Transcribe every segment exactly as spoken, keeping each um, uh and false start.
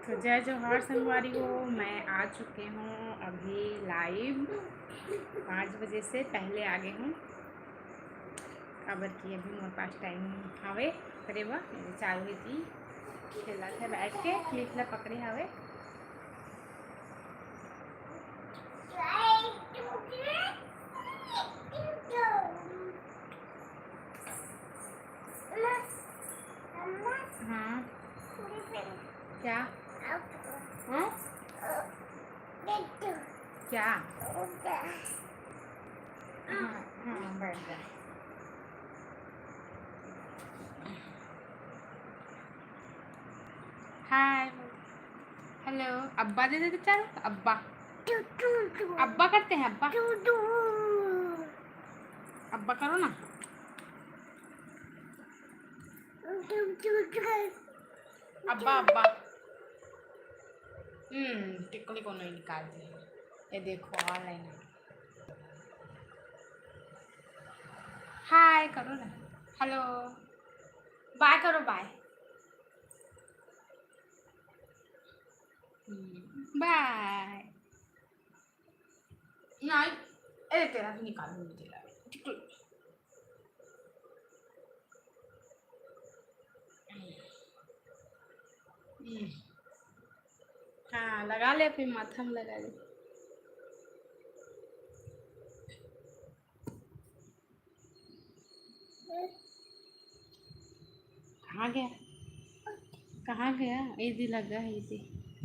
तो जय जोहार संगवारी हो, मैं आ चुके हूँ अभी लाइव। पाँच बजे से पहले आ गए हूँ, काबर कि अभी मोर पास टाइम हवे करे बर। मेरे चालू है जी, खेलत है बैठ के, क्लिप ला पकड़े हवे। हाँ। क्या? हाँ? क्या? हाँ, हाँ, बैठ जा। हाय। हेलो, अब्बा दे देते चारू, अब्बा। अब्बा करते हैं, अब्बा। अब्बा करो ना। अब्बा, अब्बा। हम्म, टिकली को नहीं निकालते हैं। ये देखो, ऑनलाइन है। हाय करो ना। हेलो। बाय करो, बाय। हम्म, बाय। नहीं, ए, तेरा भी निकालूंगी, तेरा भी। ठीक है। हम्म। हाँ, लगा ले, अपने माथा में लगा ले। कहाँ गया? कहाँ गया? ये भी लगा है, ये भी,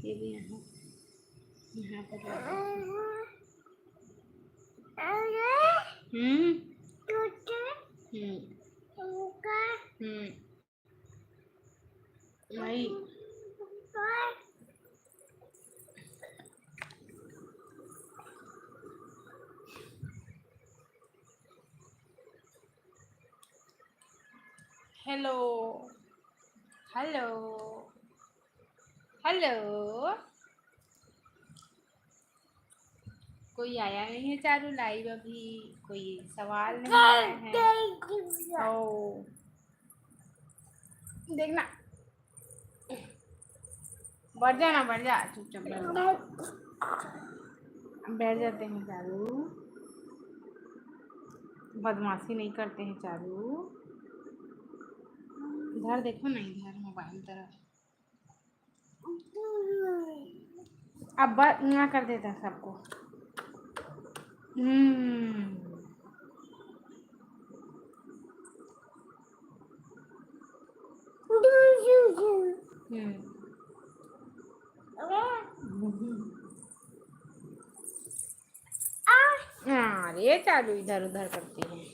ये भी यहाँ, यहाँ पर लगा है। हम्म। हम्म। हम्म। वही। Hello, hello, hello. कोई आया नहीं है चारू लाइव अभी, कोई सवाल नहीं आया है। ओ, देखना, बढ़ जा ना, बढ़ जा, चुपचाप बैठ जा। बैठ जाते हैं चारू, बदमाशी नहीं करते हैं चारू। इधर देखो ना, इधर मोबाइल तरफ। अब ब-, ना कर देता सबको। हम्म। हम्म। हाँ, ये चारू इधर उधर करती है।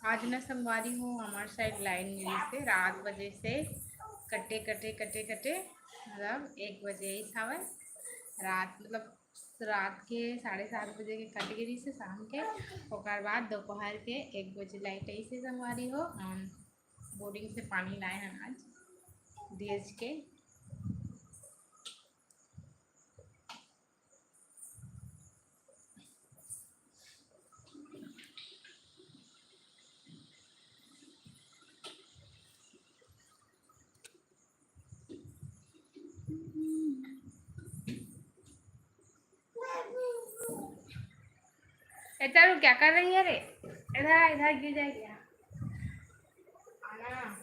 आज ना संगवारी हो, हमार साइड लाइन मिली से रात बजे से कटे, कटे, कटे, कटे, मतलब एक बजे ही था वह रात, मतलब रात के साढ़े सात बजे के कट गे रहिस हे शाम के। ओकर बाद दोपहर के एक बजे लाइट आइस हे संगवारी हो। हम बोरिंग से पानी लाए हैं आज भेज के। ए, चारू, क्या कर रही है रे? इधर आ, इधर गिर जाएगी। आना।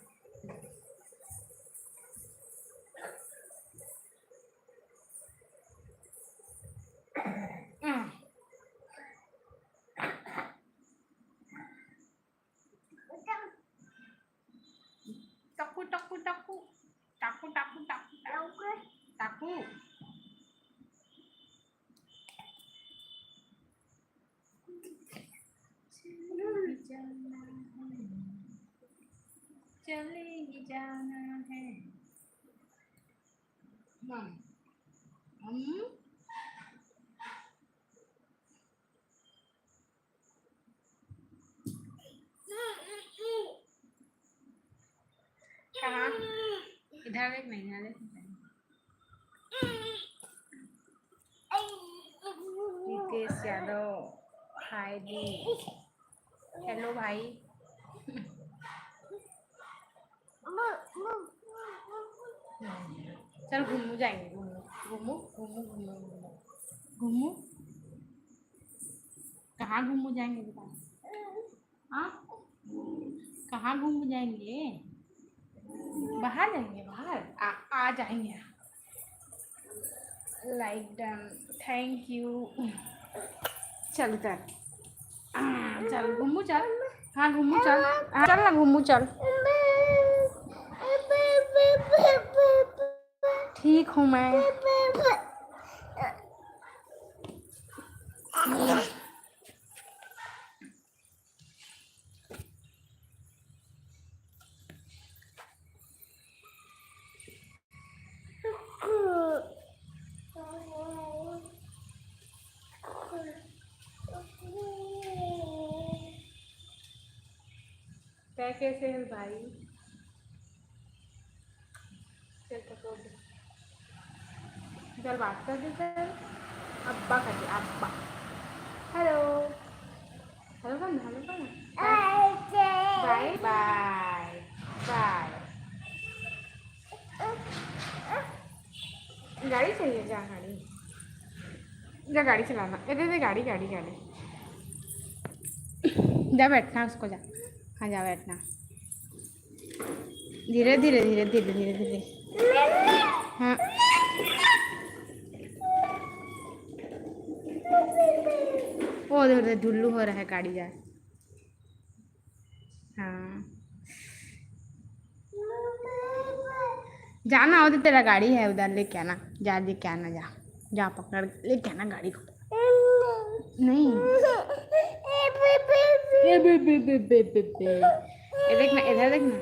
टकू, टकू, टकू। टाकू, टाकू, टाकू, टाकू। टाकू। चले ही जाना है, चले ही जाना है। मम, मम। कहाँ? इधर देख, नहीं, यहाँ देख। रितेश यादव, हाय जी। हेलो भाई। चल घूमू जाएंगे, घूमू, घूमू, घूमू, घूमू, घूमू। घूमू? कहाँ घूमू जाएंगे बेटा? हाँ? कहाँ घूमू जाएंगे? बाहर जाएंगे, बाहर। आ, आ जाएंगे। Like done. Thank you. चल उतर। हाँ, चल घूमू चल। हाँ, घूमू चल। हाँ, चल ना घूमू चल। ठीक हूँ मैं। तै कैसे है भाई? चल, तो कर दे। चल, बात कर दे, चल। अब्बा कर दे, अब्बा। हेलो। हेलो कर ना, हेलो कर ना। बाय, बाय, बाय। गाड़ी चाहिए, जा गाड़ी। जा गाड़ी चलाना। ए, दे, दे, गाड़ी, गाड़ी, गाड़ी। जा बैठना उसको, जा। हाँ, जा बैठना। धीरे, धीरे, धीरे, धीरे, धीरे, धीरे। हाँ। ओ, उधर, उधर ढुल्लू हो रहा है, गाड़ी जा। हाँ। जाना हो तो तेरा गाड़ी है, उधर लेके आना। जा, लेके आना, जा। जा, पकड़, लेके आना गाड़ी को। नहीं। ए, बे, बे, बे। ये देख ना, इधर देख ना।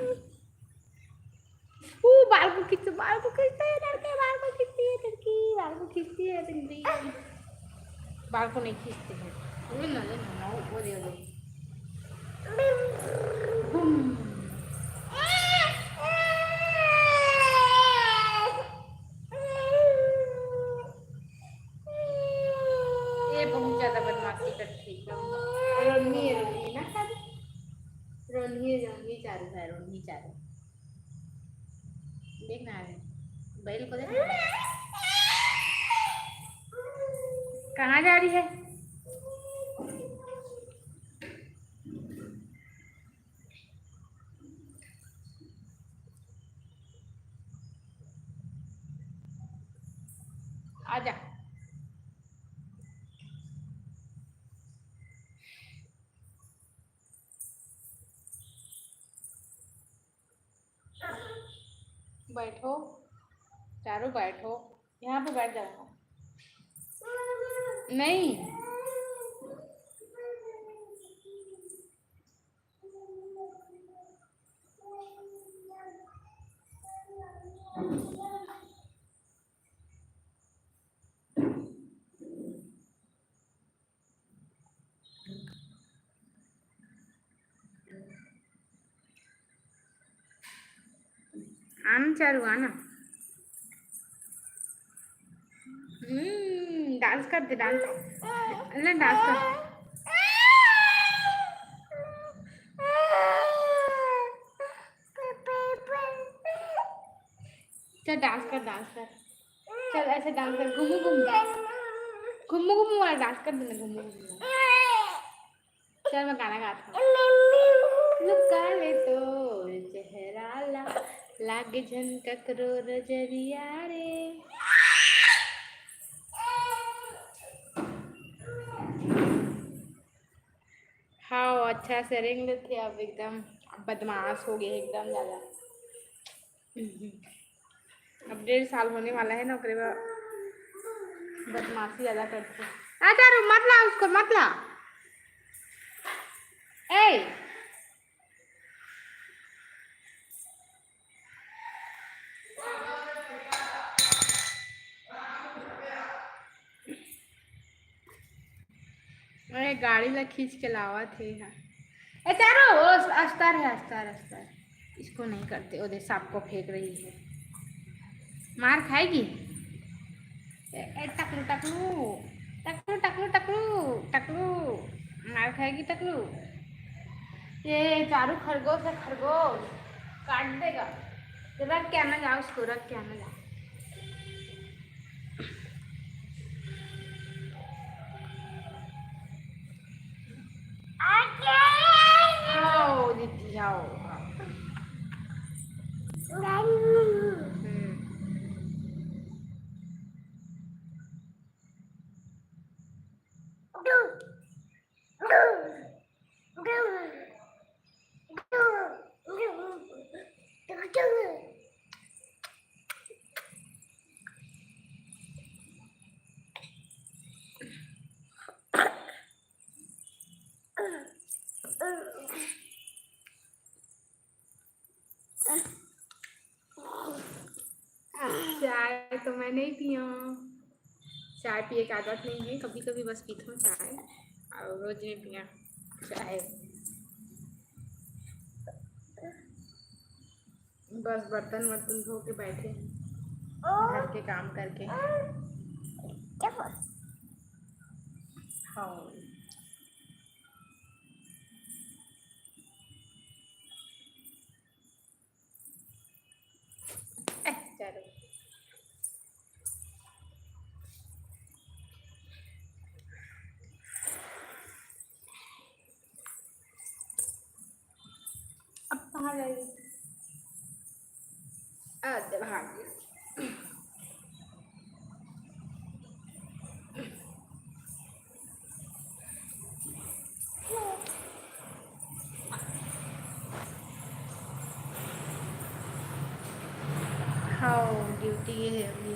ओ, बाल को खींचो, बाल को खींचते हैं लड़के, बाल को खींचती है लड़की, बाल को खींचती है लड़की। बाल को नहीं खींचते हैं। वो ना, वो ना, वो, वो दे दो। बूम। ये बहुत ज्यादा बदमाशी करती है। रोनी है, रोनी ना खाली। रोनी है, रोनी चालू है, रोनी चालू। देखना है, बैल को देखना। कहाँ जा रही है? आजा। बैठो, चारों बैठो, यहाँ पे बैठ जाओ। नहीं। आना चारू, आना। हम्म, डांस कर दे, डांस। ले, डांस कर। चल, डांस कर, डांस कर। चल, ऐसे डांस कर, घूमू, घूमू। घूमू, घूमू वाला डांस कर देना, घूमू, घूमू। चल, मैं गाना गाता हूँ। लुका ले तो चेहरा ला, लागे झन ककरो नजरिया रे। हाँ, अच्छा से रेंग लेथे अब एकदम। अब बदमाश हो गए एकदम ज्यादा। अब डेढ़ साल होने वाला है ना, ओकरे बाद बदमाशी ज्यादा करते। आ चारू, मत ला उसको, मत ला। ए, अरे, गाड़ी ला खींच के लावत हे हा। ए, चारू, ओ, अस्तर है, अस्तर, अस्तर। इसको नहीं करते, वो दे, सांप को फेंक रही है। मार खाएगी। ए, ए, टकलू, टकलू, टकलू, टकलू, टकलू, टकलू, मार खाएगी टकलू। ये चारू खरगोश है, खरगोश काट देगा। रख के आना जा, उसको रख के आना जा। आओ दीदी, आओ, आओ। हम्म। चाय तो मैं नहीं पिया, चाय पिए के आदत नहीं है, कभी कभी बस पीता हूँ चाय, और रोज नहीं पिया चाय। बस बर्तन वर्तन धो के बैठे हैं, घर के काम करके। हाँ। ए, चलो। अब कहाँ जाएगी? आ, भाग गई। हाँ, ड्यूटी ये है अभी।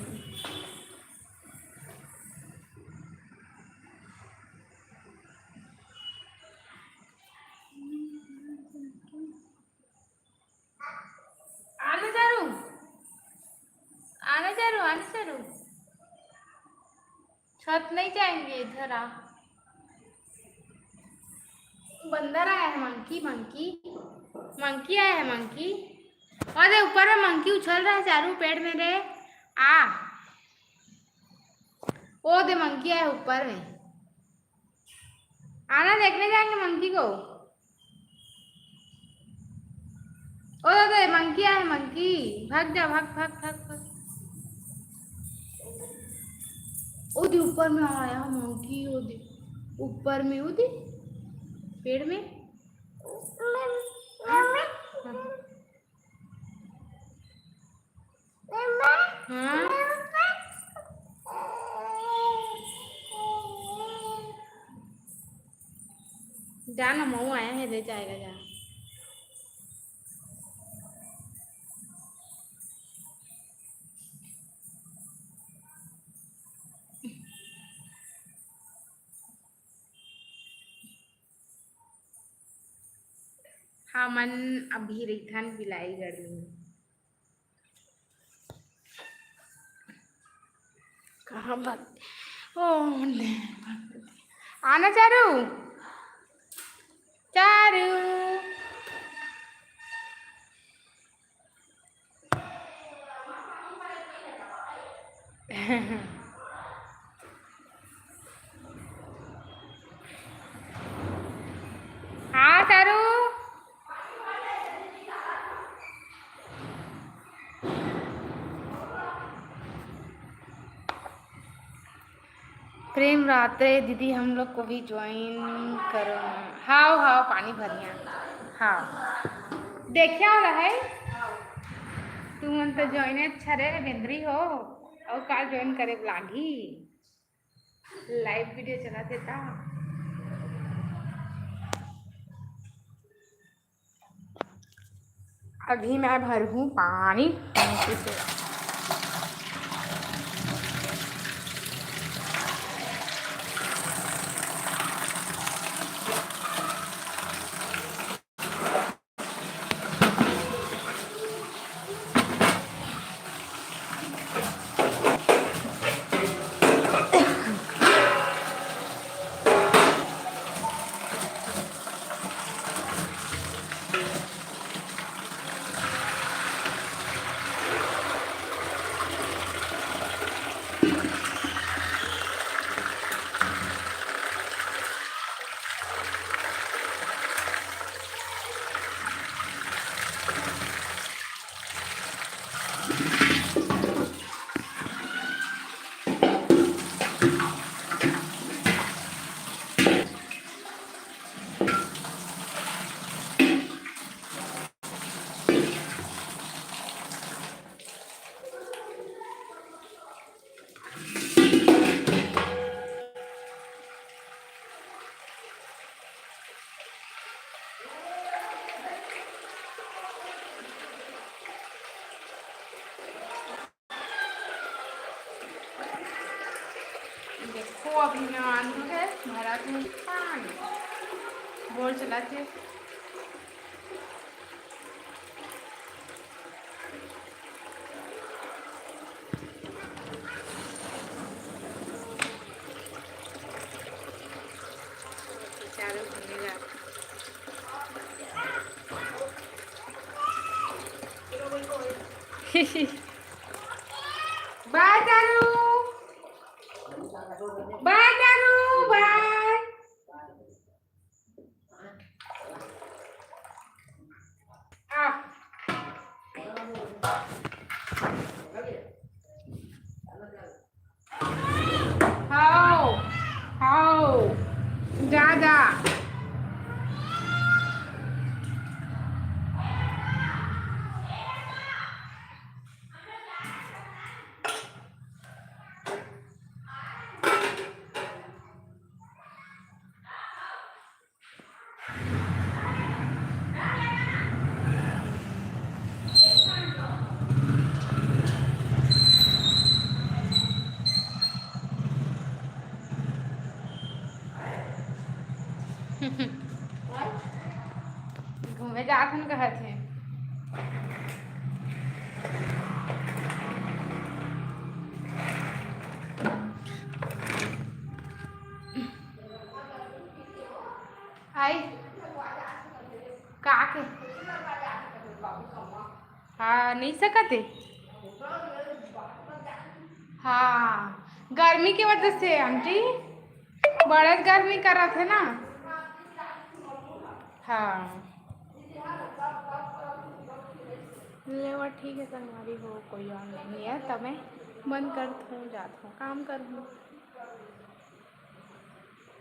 आना चारू, आना चारू, आना चारू। छत नहीं जाएंगे, इधर आ। बंदर आया है, मंकी, मंकी, मंकी आया है, मंकी। और देख, ऊपर में मंकी उछल रहा है चारू, पेड़ में रे। आ, वो दे, मंकी आया है ऊपर में। आना, देखने जाएंगे मंकी को। ओ दादा, मंकी आया है, मंकी। भाग जा, भाग, भाग, भाग, भाग। ओ दे, ऊपर में आया मंकी, ओ दे, ऊपर में, ओ दे, पेड़ में। हाँ। जा ना, मऊ आया है, ले जाएगा, जा। हमन अभी रहिथन बिलाईगढ़ में। कहाँ भाग? ओ, ले, आना चारू, चारू। हाँ चारू। प्रेम रात्रे दीदी, हम लोग को भी ज्वाइन करो ना। हाव, हाव, पानी भरिया। हाव। देखिया वाला है। तुमन तो ज्वाइन अच्छा रे, बेंदरी हो। और काल ज्वाइन करे लागही। लाइव वीडियो चला देता। अभी मैं भरहूँ पानी। वो अभी मैं आंदू है, भरा थे पानी। बोल चला थे। चारों घूमे जा। बाय चारू। बाय चारू, बाय। आ। हाओ, हाओ, जा, जा। घूमे जात हन कहत हे। आई का के? हाँ, नहीं सकत हे। हाँ, गर्मी के वजह से आंटी, बड़ा गर्मी करत हे ना। हाँ, लेवा ठीक है संगवारी हो, कोई और नहीं है, तब मैं बंद करत हूँ, जात हूँ, काम करहूँ।